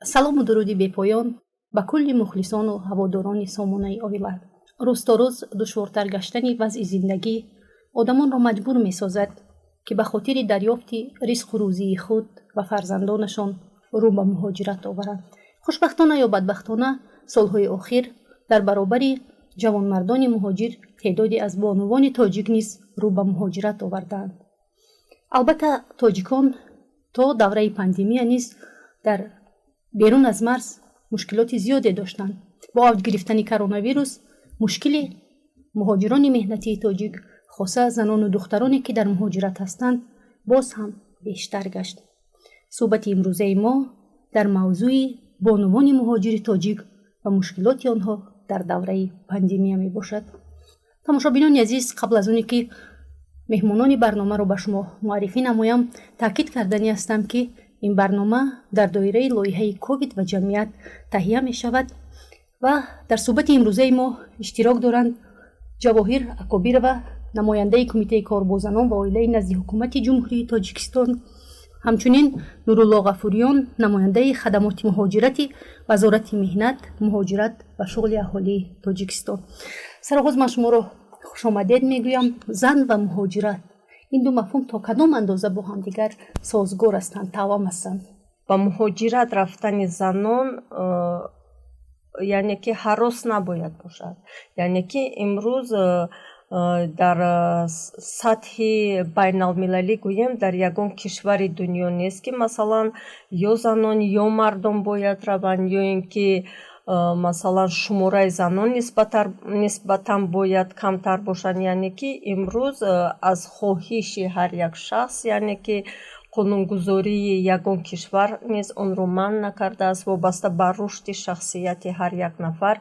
Салому дуруди бепоён ба кулли мухлисону ҳаводорони сомонаи оила. Рӯз то рӯз душвортар гаштани вазъи зиндагӣ одамонро маҷбур месозад, ки ба хотири дарёфти ризқу рӯзии худ ва фарзандонашон рӯ ба муҳоҷират оваранд. Хушбахтона ё бадбахтона, солҳои охир дар баробари ҷавонмардони муҳоҷир теъдоде аз бонувони тоҷик низ рӯ ба муҳоҷират овардаанд. Албатта, тоҷикон то давраи пандемия низ дар берун аз марз мушкилоти зиёде доштанд. Бо авҷ гирифтани коронавирус мушкили муҳоҷирони меҳнатии тоҷик, хоса занону духтароне, ки дар муҳоҷират ҳастанд, боз ҳам бештар гашт. Суҳбати имрӯзаи мо дар мавзӯи бонувони муҳоҷири тоҷик ва мушкилоти онҳо дар давраи пандемия мебошад. Тамошобинони азиз, қабл аз оне ки меҳмонони барномаро ба шумо муаррифӣ намоям, таъкид карданӣ ҳастам, ки ин барнома дар доираи лоиҳаи ковид ва ҷамъият таҳия мешавад ва дар суҳбати имрӯзаи мо иштирок доранд Ҷавоҳир Акобирова, намояндаи Кумитаи кор бо занон ва оилаи назди Ҳукумати Ҷумҳурии Тоҷикистон, ҳамчунин Нурулло Ғафуриён, намояндаи хадамоти муҳоҷирати Вазорати меҳнат, муҳоҷират ва шуғли аҳолии Тоҷикистон. Сароғоз ман шуморо хушомадед мегӯям. Зан ва муҳоҷират — ин ду мафҳум то кадом андоза бо ҳамдигар созгор ҳастанд, тавам ҳастанд? Ба муҳоҷират рафтани занон яъне ки ҳарос набояд бошад. Яъне ки имрӯз дар сатҳи байналмилалӣ гӯем, дар ягон кишвари дунё нест, ки масалан ё занон, ё мардон бояд раванд, ё ин ки масалан шумораи занон нисбатан бояд камтар бошанд. Яъне ки имрӯз аз хоҳиши ҳар як шахс, яъне ки қонунгузории ягон кишвар низ онро манъ накардааст. Вобаста ба рушди шахсияти ҳар як нафар,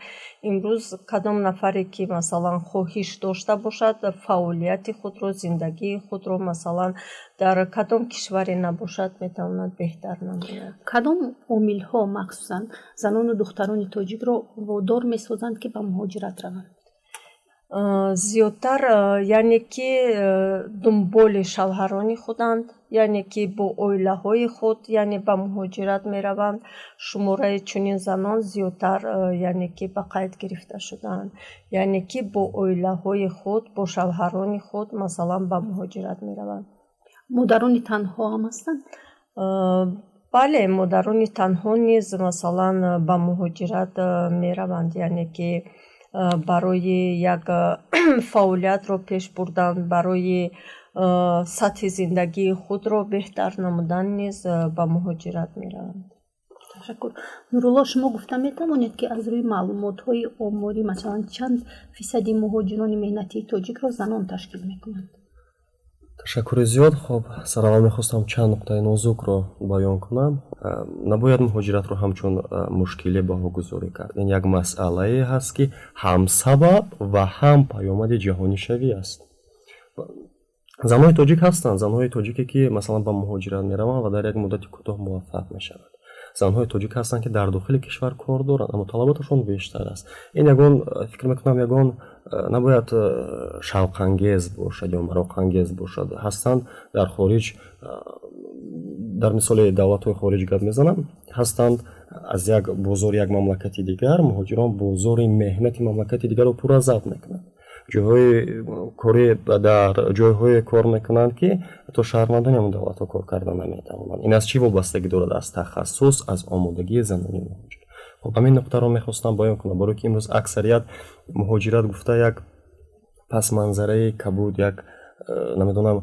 имрӯз кадом нафаре ки масалан хоҳиш дошта бошад, фаъолияти худро, зиндагии худро масалан дар кадом кишваре набошад, метавонад беҳтар намояд. Кадом омилҳо махсусан занону духтарони тоҷикро водор месозанд, ки ба муҳоҷират раванд? Зиёдтар яъне ки дунболи шавҳарони худанд, яъне ки бо оилаҳои худ, яъне ба муҳоҷират мераванд. Шумораи чунин занон зиёдтар, яъне ки ба қайд гирифта шудаанд, яъне ки бо оилаҳои худ, бо шавҳарони худ масалан ба муҳоҷират мераванд. Модарони танҳо ҳам ҳастанд? Бале, модарони танҳо низ масалан ба муҳоҷират мераванд, яъне ки барои як фаъолиятро пеш бурдан, барои сатҳи зиндагии худро беҳтар намудан низ ба муҳоҷират мераванд. Ташаккур. Нурулло, шумо гуфта метавонед, ки аз рӯи маълумотҳои оморӣ масалан чанд фисади муҳоҷирони меҳнатии тоҷикро занон ташкил мекунанд? Ташаккури зиёд. Хоб, сараввал мехостам чанд нуқтаи нозукро баён кунам. Набояд муҳоҷиратро ҳамчун мушкиле баҳогузорӣ кард. Ин як масъалае ҳаст, ки ҳам сабаб ва ҳам паёмади ҷаҳонишавӣ аст. Занҳои тоҷик ҳастанд, занҳои тоҷике, ки масалан ба муҳоҷират мераванд ва дар як муддати кӯтоҳ муваффақ мешаванд. Занҳои тоҷик ҳастанд, ки дар дохили кишвар кор доранд, аммо талаботашон бештар аст. Ин ягон, фикр мекунам, ягон набояд шавқангез бошад ё мароқангез бошад. Ҳастанд дар хориҷ, дар мисоли давлатҳои хориҷ гап мезанам, ҳастанд аз як бозори як мамлакати дигар муҳоҷирон бозори меҳнати мамлакати дигарро пурра забт мекунанд, ҷойҳои кори, дар ҷойҳое кор мекунанд, ки ҳатто шаҳрвандони ҳамон давлатҳо кор карда наметавонанд. Ин аз чӣ вобастагӣ дорад? Аз тахассус, аз омодагии занони муҳоҷир. Хоб, ҳамин нуқтаро мехостам баён кунам, барое ки имрӯз аксарият муҳоҷират гуфта як пасманзараи кабуд, як намедонам,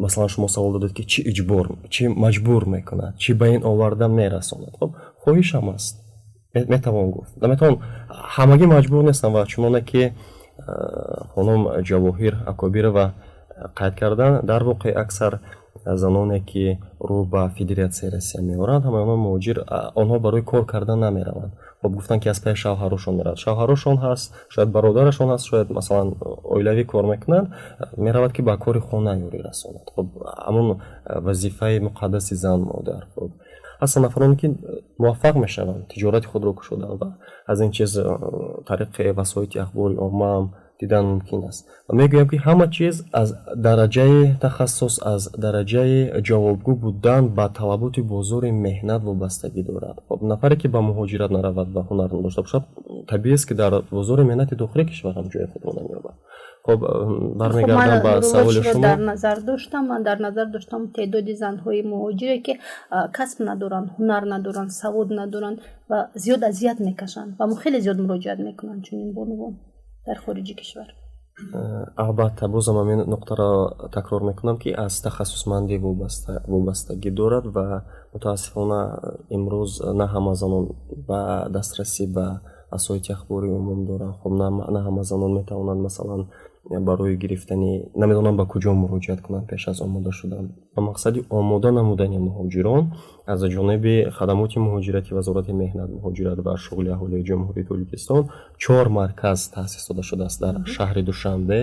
масалан, шумо савол додед, ки чӣ иҷбор, чӣ маҷбур мекунад, чӣ ба ин оварда мерасонад. Хоб, хоҳишам аст, метавон гуфт, наметавон, ҳамагӣ маҷбур нестам. Ва чуноне ки хонум Ҷавоҳир Акобирова қайд карданд, дар воқеъ аксар заноне, ки рӯ ба Федератсияи Россия меоранд, ҳамаи онҳо муҳоҷир, онҳо барои кор кардан намераванд. Хоб, гуфтанд, ки аз пайи шавҳарошон меравад. Шавҳарошон ҳаст, шояд бародарашон ҳаст, шояд масалан оилавӣ кор мекунанд, меравад, ки ба кори хона ёрӣ расонад. Хоб, ҳамон вазифаи муқаддаси зан, модар. Хоб, ҳастанд нафароне, ки муваффақ мешаванд, тиҷорати худро кушоданд ва аз ин чиз тариқи васоити ахбори омма ҳам. Дидан мумкин аст ва мегӯям, ки ҳама чиз аз дараҷаи тахассус, аз дараҷаи ҷавобгӯ будан ба талаботи бозори меҳнат вобастагӣ дорад. Хоб, нафаре, ки ба муҳоҷират наравад ва ҳунар надошта бошад, табиист, ки дар бозори меҳнати дохили кишвар ҳам ҷои худро намеёбад. Хоб, бармегардам ба саволи шумо. Дар назар доштам, ман дар назар доштам теъдоди занҳои муҳоҷире, ки касб надоранд, ҳунар надоранд, савод надоранд ва зиёд азият мекашанд ва хеле зиёд муроҷиат мекунанд чунин бонувон дар хориҷи кишвар. Албатта, бозам ҳамин нуқтаро такрор мекунам, ки аз тахассусмандӣ вобастагӣ дорад ва мутаассифона имрӯз на ҳама занон ба дастрасӣ ба васоити ахбори умум доранд. Хоб, на ҳама занон метавонанд, масалан, барои гирифтани, намедонам, ба куҷо муроҷиат кунанд пеш аз омода шудан. Ба мақсади омода намудани муҳоҷирон аз ҷониби хадамоти муҳоҷирати Вазорати меҳнат, муҳоҷират ва шуғли аҳолии Ҷумҳурии Тоҷикистон чор марказ таъсис дода шудааст дар шаҳри Душанбе,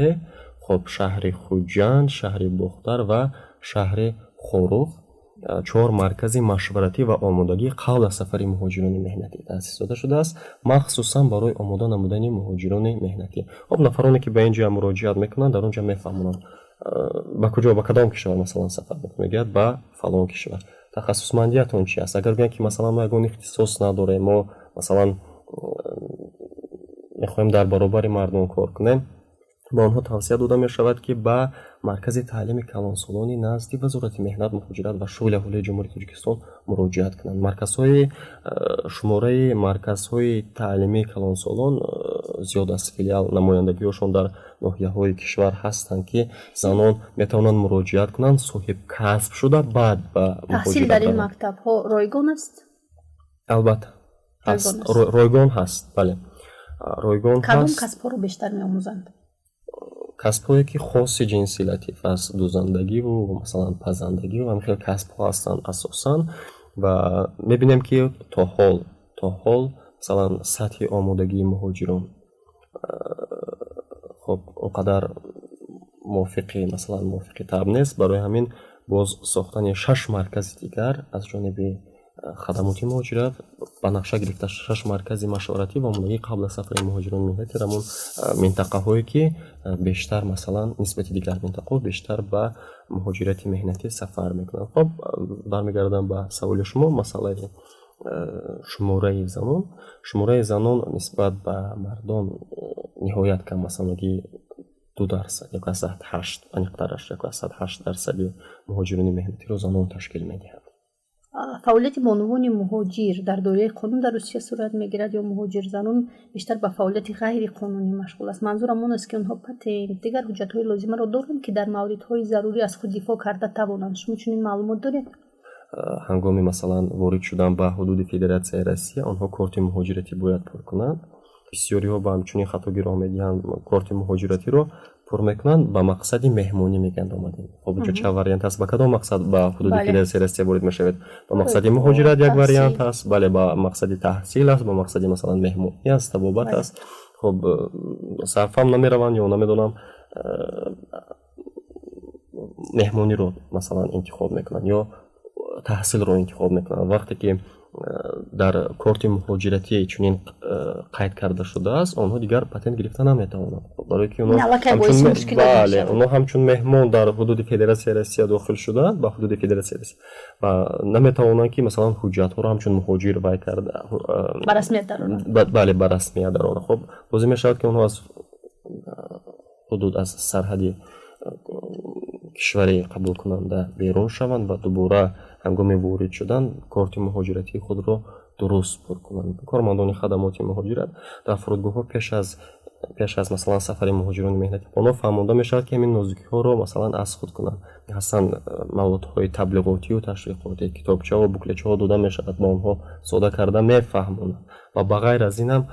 хоб, шаҳри Хуҷанд, шаҳри Бохтар ва шаҳри Хоруғ. Чор маркази машваратӣ ва омодагӣ қабл аз сафари муҳоҷирони меҳнатӣ таъсис дода шудааст, махсусан барои омода намудани муҳоҷирони меҳнатӣ. Хоб, нафароне, ки ба ин ҷоя муроҷиат мекунанд, дар он ҷо мефаҳмонанд, ба куҷо, ба кадом кишвар, масалан, сафар мекунад. Мегӯяд, ба фалон кишвар. Тахассусмандиятон чи аст? Агар гӯянд, ки, масалан, мо ягон ихтисос надорем, мо, масалан, мехоҳем дар баробари мардум кор кунем, ба онҳо тавсия дода мешавад, ки ба маркази таълими калонсолони назди Вазорати меҳнат, муҳоҷират ва шуғли аҳолии Ҷумҳурии Тоҷикистон муроҷиат кунанд. Марказҳои, шумораи марказҳои таълимии калонсолон зиёд аст, филиал, намояндагиҳошон дар ноҳияҳои кишвар ҳастанд, ки занон метавонанд муроҷиат кунанд, соҳибкасб шуда, баъд ба Таҳсил дар ин мактабҳо ройгон аст? Албатта, ҳаст, ройгон ҳаст, бале, ройгон. Кадом касбҳоро бештар меомӯзанд? Касбҳое, ки хоси ҷинси латиф аст: дӯзандагиву, масалан, пазандагиву ҳамин хел касбҳо ҳастанд асосан. Ва мебинем, ки то ҳол, масалан, сатҳи омодагии муҳоҷирон, хоб, он қадар мувофиқи, масалан, мувофиқи таб нест. Барои ҳамин боз сохтани шаш маркази дигар аз ҷониби хадамоти муҳоҷират ба нақша гирифта, шаш маркази машваратӣ ва омодагӣ қабл аз сафари муҳоҷирони меҳнати дар ҳамон минтақаҳое, ки бештар, масалан, нисбати дигар минтақаҳо бештар ба муҳоҷирати меҳнатӣ сафар мекунанд. Хоб, бармегардам ба саволи шумо, масъалаи шумораи занон. Шумораи занон нисбат ба мардон ниҳоят кам аст, ҳамагӣ 2%, 1,8, аниқтараш 1,8% муҳоҷирони меҳнатиро занон ташкил медиҳанд. Фаъолияти бонувони муҳоҷир дар доираи қонун дар Русия сурат мегирад ё муҳоҷирзанон бештар ба фаъолияти ғайриқонунӣ машғул аст? Манзурам он аст, ки онҳо патент, дигар ҳуҷҷатҳои лозимаро доранд, ки дар мавридҳои зарурӣ аз худ дифоъ карда тавонанд? Шумо чунин маълумот доред? Ҳангоми, масалан, ворид шудан ба ҳудуди Федератсияи Россия онҳо корти муҳоҷиратӣ бояд пур кунанд. Бисёриҳо ба ҳамчунин хатогӣ роҳ медиҳанд: корти муҳоҷиратиро пур мекунанд, ба мақсади меҳмонӣ мегӯянд омадем. Хоб, инҷо чанд вариант аст: ба кадом мақсад ба ҳудуди Федератсияи Россия ворид мешавед? Ба мақсади муҳоҷират як вариант аст, бале, ба мақсади таҳсил аст, ба мақсади, масалан, меҳмонӣ аст, табобат аст. Хоб, сарфам намераванд ё намедонам, меҳмониро, масалан, интихоб мекунанд ё таҳсилро интихоб мекунанд. Вақте ки дар корти муҳоҷиратӣ чунин қайд карда шудааст, онҳо дигар патент гирифта наметавонанд, барое ки бале, онҳо ҳамчун меҳмон дар ҳудуди Федератсияи Россия дохил шудаанд ба ҳудуди Федератсияи Россия ва наметавонанд, ки, масалан, ҳуҷҷатҳоро ҳамчун муҳоҷир вай карда ба расмият дароранд. Бале, ба расмият дароранд. Хоб, лозим мешавад, ки онҳо аз ҳудуд, аз сарҳади кишвари қабулкунанда берун шаванд ва дубора ҳангоми ворид шудан корти муҳоҷиратии худро дуруст пур кунанд. Кормандони хадамоти муҳоҷират дар фурудгоҳҳо пеш аз, масалан, сафари муҳоҷирони меҳнатӣ онҳо фаҳмонда мешавад, ки ҳамин нозукиҳоро, масалан, аз худ кунанд. Ҳастанд маводҳои таблиғотию ташвиқотӣ, китобчаҳо, буклетчаҳо дода мешавад ба онҳо, сода карда мефаҳмонанд. Ва ба ғайр аз инам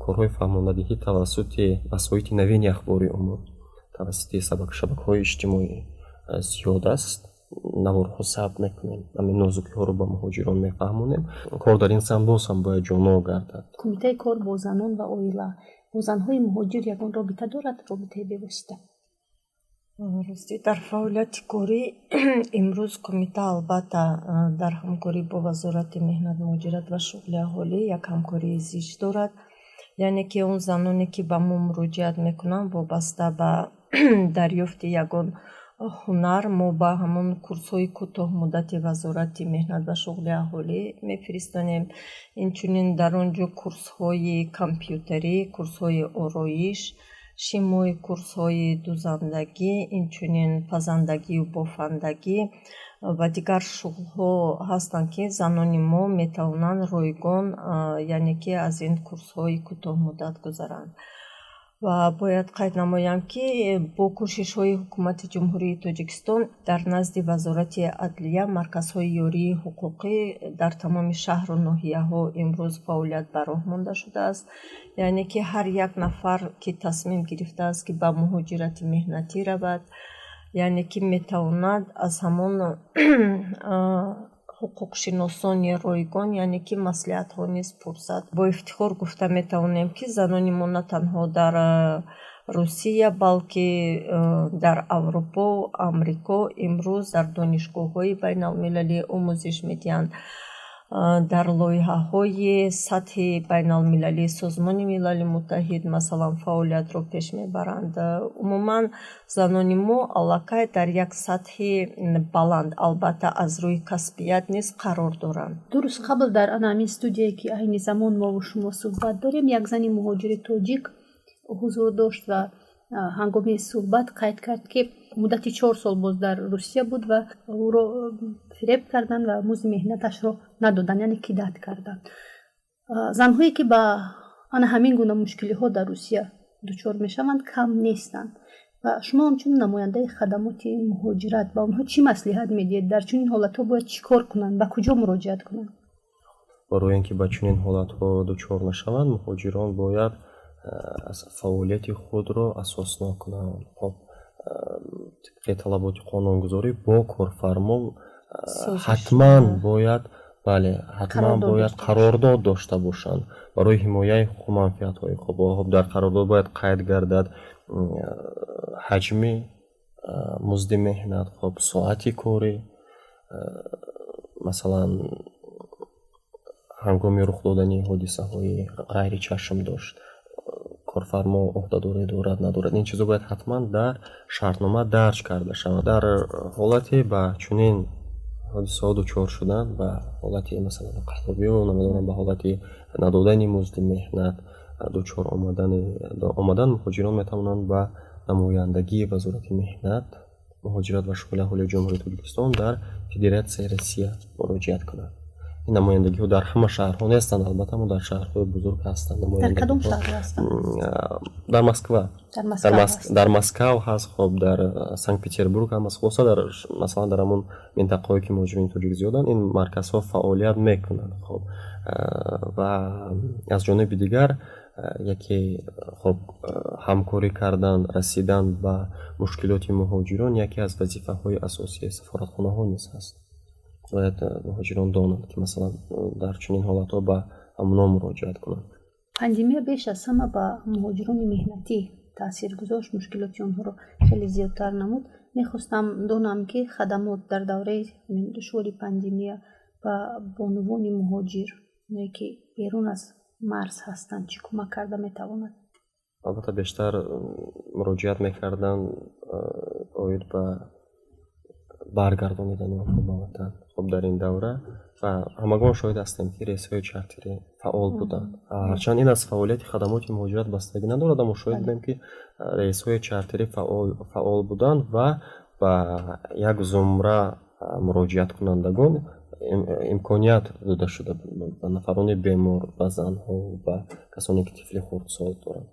корҳои фаҳмондадиҳӣ тавассути васоити навини ахбори умум, тавассути шабакаҳои иҷтимоӣ зиёд аст. Наворҳо сабт мекунем, ҳамин нозукиҳоро ба муҳоҷирон мефаҳмонем. Кор дар ин самт боз ҳам бояд ҷоннок гардад. Кумитаи кор бо занон ва оила бо занҳои муҳоҷир ягон робита дорад, робитаи бевосита? Ростӣ, дар фаъолияти корӣ имрӯз кумита, албатта, дар ҳамкорӣ бо Вазорати меҳнат, муҳоҷират ва шуғли аҳолӣ як ҳамкории зич дорад. Яъне ки он заноне, ки ба мо муроҷиат мекунанд вобаста ба дарёфти ягон ҳунар, мо ба ҳамон курсҳои кӯтоҳмуддати Вазорати меҳнат ва шуғли аҳолӣ мефиристонем. Инчунин дар он ҷо курсҳои компютерӣ, курсҳои ороиш, шимои, курсҳои дузандагӣ, инчунин пазандагию бофандагӣ ва дигар шуғлҳо ҳастанд, ки занони мо метавонанд ройгон, яъне ки аз ин курсҳои кӯтоҳмуддат гузаранд. Ва бояд қайд намоям, ки бо кӯшишҳои Ҳукумати Ҷумҳурии Тоҷикистон дар назди Вазорати адлия марказҳои ёрии ҳуқуқӣ дар тамоми шаҳру ноҳияҳо имрӯз фаъолият ба роҳ монда шудааст. Яъне ки ҳар як нафар, ки тасмим гирифтааст, ки ба муҳоҷирати меҳнатӣ равад, яъне ки метавонад аз ҳамон ҳуқуқшиносони ройгон, яъне ки маслиҳатҳо низ пурсад. Бо ифтихор гуфта метавонем, ки занони мо на танҳо дар Русия, балки дар Аврупо, Амрико имрӯз дар донишгоҳҳои байналмилалӣ омӯзиш медиҳанд, дар лоиҳаҳои сатҳи байналмилалии Созмони Милали Муттаҳид, масалан, фаъолиятро пеш мебаранд. Умуман, занони мо аллакай дар як сатҳи баланд, албатта, аз рӯи касбият низ қарор доранд. 2 рӯз қабл дар ана ҳамин студияе, ки айни замон мову шумо суҳбат дорем, як зани муҳоҷири тоҷик ҳузур дошт ва ҳангоми суҳбат қайд кард, ки муддати 4 сол боз дар Русия буд ва ӯро фиреб карданд ва музди меҳнаташро надоданд, яъне кидать карданд. Занҳое, ки ба ана ҳамин гуна мушкилиҳо дар Русия дучор мешаванд, кам нестанд ва шумо ҳамчун намояндаи хадамоти муҳоҷират ба онҳо чӣ маслиҳат медиҳед? Дар чунин ҳолатҳо бояд чӣ кор кунанд, ба куҷо муроҷиат кунанд? Барои ин ки ба чунин ҳолатҳо дучор нашаванд, муҳоҷирон бояд аз фаъолияти худро асоснок кунанд. Хоб, тибқи талаботи қонунгузорӣ бо корфармо ҳатман бояд, бале, ҳатман бояд қарордод дошта бошанд барои ҳимояи ҳуқуқу манфиатҳои худ. Хоб, дар қарордод бояд қайд гардад ҳаҷми музди меҳнат, хоб, соати корӣ, масалан, ҳангоми рух додани ҳодисаҳои ғайричашмдошт корфармо ӯҳдадорӣ дорад, надорад. Ин чизо бояд ҳатман дар шартнома дарҷ карда шавад. Дар ҳолате ба чунин ҳодисаҳо дучор шудан, ба ҳолати, масалан, қаллобию намедонам, ба ҳолати надодани музди меҳнат дучор омадан, муҳоҷирон метавонанд ба намояндагии Вазорати меҳнат, муҳоҷират ва шуғли аҳолии Ҷумҳурии Тоҷикистон дар Федератсияи Россия муроҷиат кунанд. Ин намояндагиҳо дар ҳама шаҳрҳо нестанд, албатта, аммо дар шаҳрҳои бузург ҳастанд. Дар кадом шаҳрҳо ҳастанд? Дар Москва, дар Москав ҳаст, хоб, дар Санкт Петербург ҳам аст. Хулоса, дар, масалан, дар ҳамон минтақаҳое, ки муҳоҷирони тоҷик зиёданд, ин марказҳо фаъолият мекунанд. Хоб, ва аз ҷониби дигар, яке, хоб, ҳамкорӣ кардан, расидан ба мушкилоти муҳоҷирон яке аз вазифаҳои асосии сафоратхонаҳо низ ҳаст. Бояд муҳоҷирон донанд, ки, масалан, дар чунин ҳолатҳо ба ҳамоно муроҷиат кунанд. Пандемия беш аз ҳама ба муҳоҷирони меҳнатӣ таъсир гузошт, мушкилоти онҳоро хеле зиёдтар намуд. Мехостам донам, ки хадамот дар давраи душвори пандемия ба бонувони муҳоҷир, оное ки берун аз марз ҳастанд, чӣ кӯмак карда метавонад? Албатта, бештар муроҷиат мекарданд оид ба баргардонидани онҳо ба ватан. Хоб, дар ин давра ва ҳамагон шоҳид ҳастем, ки рейсҳои чартерӣ фаъол буданд. Ҳарчанд ин аз фаъолияти хадамоти муҳоҷират бастагӣ надорад, аммо шоҳид будем, ки рейсҳои чартерӣ фаъол буданд ва ба як зумра муроҷиаткунандагон имконият дода шуда буд, ба нафарони бемор, ба занҳо, ба касоне, ки тифли хурдсол доранд.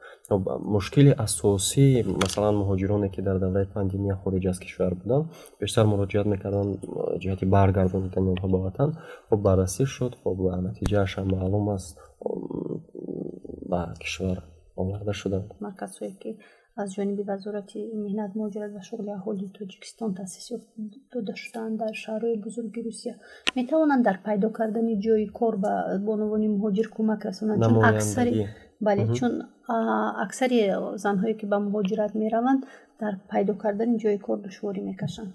Мушкили асосӣ, масалан, муҳоҷироне, ки дар давраи пандемия хориҷ аз кишвар буданд, бештар муроҷиат мекарданд ҷиҳати баргардонидани онҳо ба ватан. Хоб, баррасӣ шуд, хоб, ва натиҷааш ҳам маълум аст, ба кишвар оварда шуданд. Марказҳое, ки аз ҷониби Вазорати меҳнат, муҳоҷират ва шуғли аҳолии Тоҷикистон таъсис дода шудаанд дар шаҳрҳои бузурги Русия, метавонанд дар пайдо кардани ҷойи кор ба бонувони муҳоҷир кӯмак расонанд? Чун аксари, бале, чун аксари занҳое, ки ба муҳоҷират мераванд, дар пайдо кардани ҷойи кор душворӣ мекашанд.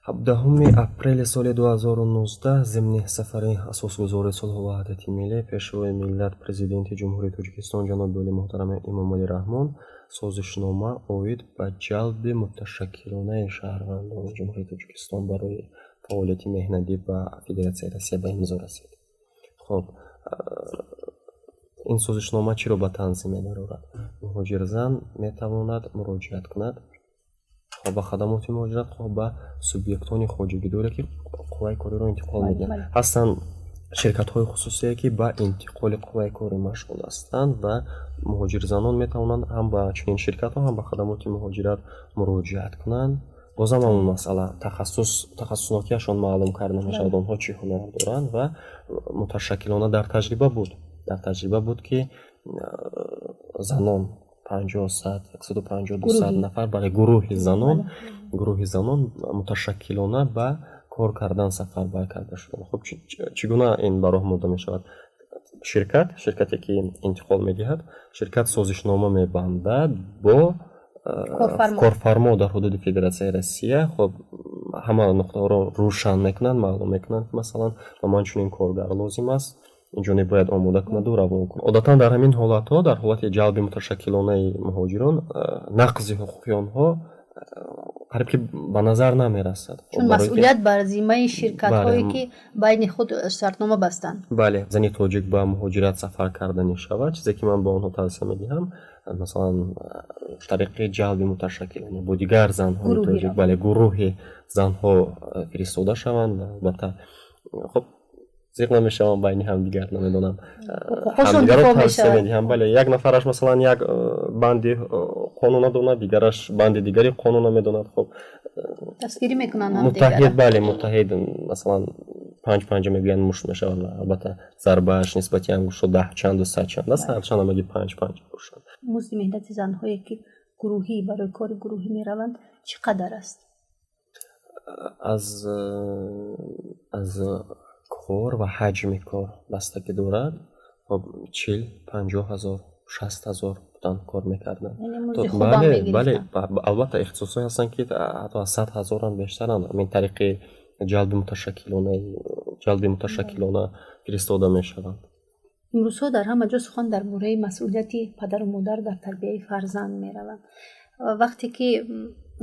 17 апрели соли 2019 зимни сафари асосгузори сулҳу ваҳдати миллӣ, Пешвои миллат, Президенти Ҷумҳурии Тоҷикистон ҷаноби олӣ муҳтарами Эмомалӣ Раҳмон созишнома оид ба ҷалби муташаккилонаи шаҳрвандони Ҷумҳурии Тоҷикистон барои фаъолияти меҳнатӣ ба Федератсияи Россия ба имзо расид. Хоб, ин созишнома чиро ба танзим медарорад? Муҳоҷирзан метавонад муроҷиат кунад хоҳ ба хадамоти муҳоҷират, хоҳ ба субъектони хоҷагидоре, ки қувваи кориро интиқол медиҳанд. Ҳастанд ширкатҳои хусусие, ки ба интиқоли қувваи корӣ машғул ҳастанд, ва муҳоҷирзанон метавонанд ҳам ба чунин ширкатҳо, ҳам ба хадамоти муҳоҷират муроҷиат кунанд. Бозам ҳамон масъала, тахассус, тахассуснокиашон маълум карда мешавад, онҳо чӣ ҳунар доранд. Ва муташаккилона дар таҷриба буд, ки занон 50, 100, 150, 200 нафар, бале, гурӯҳи занон муташаккилона ба кор кардан сафарбар карда шуданд. Хуб, чӣ гуна ин ба роҳ монда мешавад? Ширкате, ки интиқол медиҳад, ширкат созишнома мебандад бо корфармо дар ҳудуди Федератсияи Россия. Хоб, ҳама нуқтаҳоро рӯшан мекунанд, маълум мекунанд, ки масалан ба ман чунин коргар лозим аст, инҷониб бояд омода кунаду равон кунад. Одатан дар ҳамин ҳолатҳо, дар ҳолати ҷалби муташаккилонаи муҳоҷирон, нақзи ҳуқуқи онҳо қариб ки ба назар намерасад. Чун масъулият бар зиммаи ширкатҳое, ки байни худ шартнома бастанд. Бале, зани тоҷик ба муҳоҷират сафар карданӣ шавад, чизе ки ман ба онҳо тавсия медиҳам, масалан, тариқи ҷалби муташаккилона бо дигар занҳои тоҷик, бале, гурӯҳи занҳо фиристода шаванд ва албатта, хуб, зиқ намешавам байни ҳамдигар, намедонам, ҳамдигарро тавсия медиҳам. Бале, як нафараш, масалан, як банди қонуна донад, дигараш банди дигари қонуна медонад. Хоб, дастгирӣ мекунанд. Муттаҳид, бале, муттаҳид, масалан, панҷ панҷа мегӯянд мушт мешавад ва албатта зарбааш нисбати ангуштҳо даҳ чанду сад чанд аст, ҳарчанд ҳамагӣ панҷ панҷ бошанд. Музди меҳнати занҳое, ки гурӯҳӣ барои кори гурӯҳӣ мераванд, чӣ қадар аст? Аз кор ва ҳаҷми кор бастагӣ дорад. Хоб, 40, 50 ҳазор, 60 ҳазор будан кор мекарданд. Бале, албатта, ихтисосҳое ҳастанд, ки ҳатто аз 100 ҳазорам бештаранд. Ҳамин тариқи ҷалби муташаккилона фиристода мешаванд. Имрӯзҳо дар ҳама ҷо сухан дар бораи масъулияти падару модар дар тарбияи фарзанд меравад. Вақте ки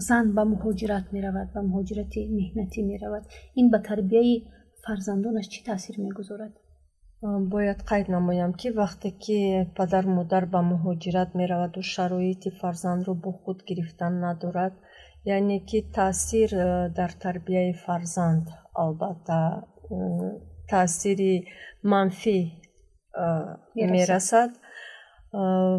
зан ба муҳоҷират меравад, ба муҳоҷирати меҳнатӣ меравад, ин ба тарбияи фарзандонаш чӣ таъсир мегузорад? Бояд қайд намоям, ки вақте ки падару модар ба муҳоҷират мераваду шароити фарзандро бо худ гирифтан надорад, яъне ки таъсир дар тарбияи фарзанд, албатта, таъсири манфӣ мерасад.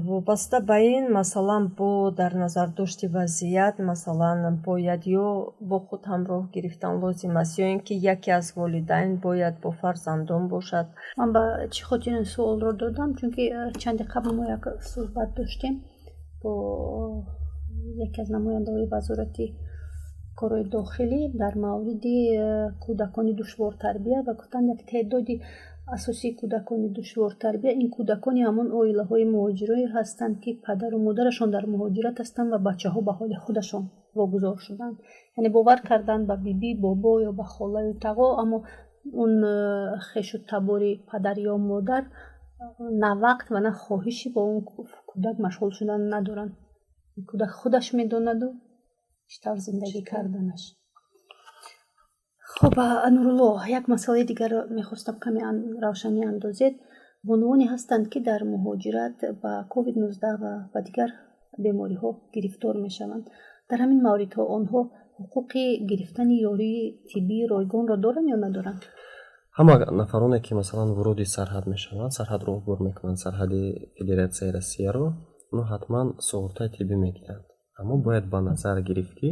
Вобаста ба ин, масалан, бо дар назардошти вазъият, масалан, бояд ё бо худ ҳамроҳ гирифтан лозим аст, ё ин ки яке аз волидайн бояд бо фарзандон бошад. Ман ба чӣ хотир ин суолро додам? Чунки чанде қабл мо як суҳбат доштем бо яке аз намояндаҳои Вазорати корҳои дохилӣ дар мавриди кӯдакони душвортарбия ва гуфтанд, як теъдоди асосии кӯдакони душвортарбия ин кӯдакони ҳамон оилаҳои муҳоҷирое ҳастанд, ки падару модарашон дар муҳоҷират ҳастанд ва бачаҳо ба ҳоли худашон вогузор шуданд, яъне бовар карданд ба бибӣ, бобо ё ба холаю тағо, аммо он хешу табори падар ё модар на вақт ва на хоҳиши бо он кӯдак машғул шудан надоранд. Кӯдак худаш медонаду чӣ тавр зиндагӣ карданаш. Хуб, Нурулло, як масъалаи дигарро мехостам каме равшанӣ андозед. Бонувоне ҳастанд, ки дар муҳоҷират ба COVID-19 ва ба дигар бемориҳо гирифтор мешаванд. Дар ҳамин мавридҳо онҳо ҳуқуқи гирифтани ёрии тиббии ройгонро доранд ё надоранд? Ҳама нафароне, ки, масалан, вориди сарҳад мешаванд, сарҳадро убур мекунанд, сарҳади Федератсияи Россияро, онҳо ҳатман суғуртаи тиббӣ мегиранд. Аммо бояд ба назар гирифт, ки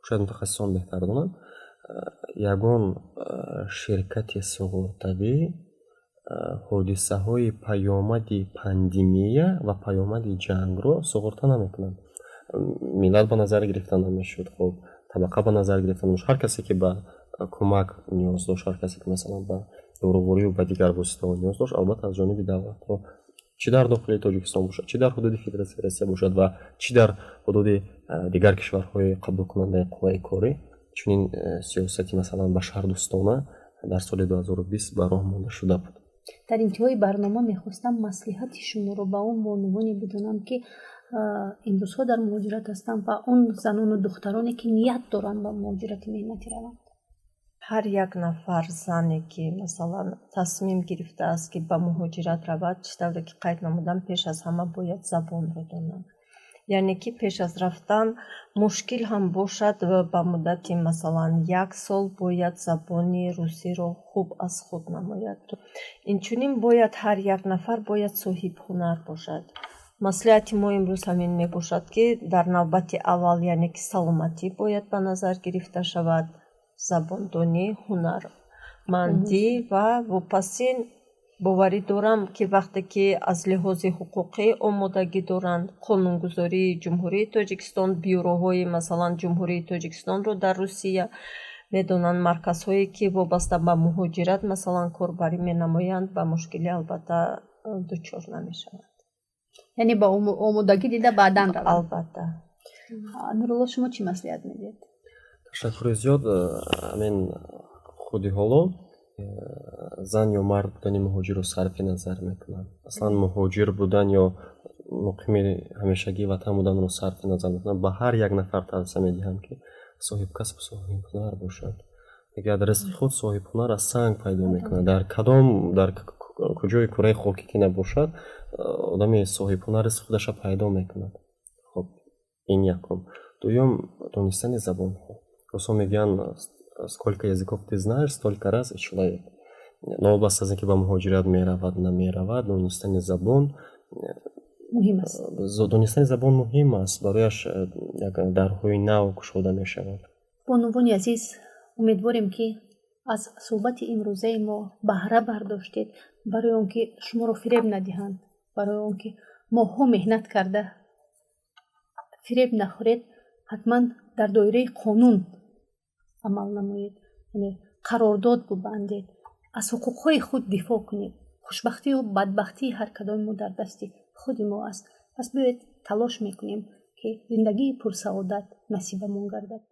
шояд мутахассисон беҳтар донанд, ягон ширкати суғуртавӣ ҳодисаҳои паёмади пандемия ва паёмади ҷангро суғурта намекунанд. Миллат ба назар гирифта намешуд, хуб, табақа ба назар гирифта намешуд. Ҳар касе, ки ба кӯмак ниёз дошт, ҳар касе, ки, масалан, ба доруворию ба дигар воситаҳо ниёз дошт, албатта, аз ҷониби давлатҳо, чӣ дар дохили Тоҷикистон бошад, чӣ дар ҳудуди Федератсияи Россия бошад ва чӣ дар ҳудуди дигар кишварҳои қабулкунандаи қувваи корӣ. Чунин сиёсати, масалан, башардӯстона дар соли 2020 ба роҳ монда шуда буд. Дар интиҳои барнома мехостам маслиҳати шуморо ба он бонувоне бидонам, ки имрӯзҳо дар муҳоҷират ҳастанд, ва он занону духтароне, ки ният доранд ба муҳоҷирати меҳнатӣ раванд. Ҳар як нафар зане, ки, масалан, тасмим гирифтааст, ки ба муҳоҷират равад, чӣ тавре ки қайд намудам, пеш аз ҳама бояд забонро донад. Яъне ки пеш аз рафтан, мушкил ҳам бошад, ба муддати, масалан, як сол бояд забони русиро хуб аз худ намояд. Инчунин бояд ҳар як нафар бояд соҳибҳунар бошад. Маслиҳати мо имрӯз ҳамин мебошад, ки дар навбати аввал, яъне ки саломатӣ бояд ба назар гирифта шавад, забондонӣ, ҳунармандӣ ва вопасин боварӣ дорам, ки вақте ки аз лиҳози ҳуқуқӣ омодагӣ доранд, қонунгузории Ҷумҳурии Тоҷикистон, бюроҳои, масалан, Ҷумҳурии Тоҷикистонро дар Русия медонанд, марказҳое, ки вобаста ба муҳоҷират, масалан, корбарӣ менамоянд, ба мушкилӣ, албатта, дучор намешаванд. Яъне ба омодагӣ дида баъдан раванд. Албатта. Нурулло, шумо чӣ маслиҳат медиҳед? Ташаккури зиёд. Амин, худи ҳоло зан ё мард будани муҳоҷирро сарфи назар мекунам, аслан муҳоҷир будан ё муқими ҳамешагии ватан буданро сарфи назар мекунам, ба ҳар як нафар тавсия медиҳам, ки соҳибкасбу соҳибҳунар бошанд. Мегӯяд, ризқи худ соҳибҳунар аз санг пайдо мекунад. Дар кадом, дар куҷои кураи хокӣ ки набошад, одами соҳибҳунар ризқи худаша пайдо мекунад. Хоб, ин якум. Дуюм, донистани забонҳо. Русҳо мегӯянд: «Сколько языков ты знаешь, столько раз и человек». Новобаста аз ин ки ба муҳоҷират меравад, намеравад, донистани забон муҳим аст. Донистани забон муҳим аст, барояш як дарҳои нав кушода мешавад. Бонувони азиз, умедворем, ки аз суҳбати имрӯзаи мо баҳра бардоштед. Барои он ки шуморо фиреб надиҳанд, барои он ки моҳҳо меҳнат карда фиреб нахӯред, ҳатман дар доираи қонун амал намоед, яъне қарордод бубандед, аз ҳуқуқҳои худ дифоъ кунед. Хушбахтию бадбахтии ҳар кадоми мо дар дасти худи мо аст. Пас биёед, талош мекунем, ки зиндагии пурсаодат насибамон гардад.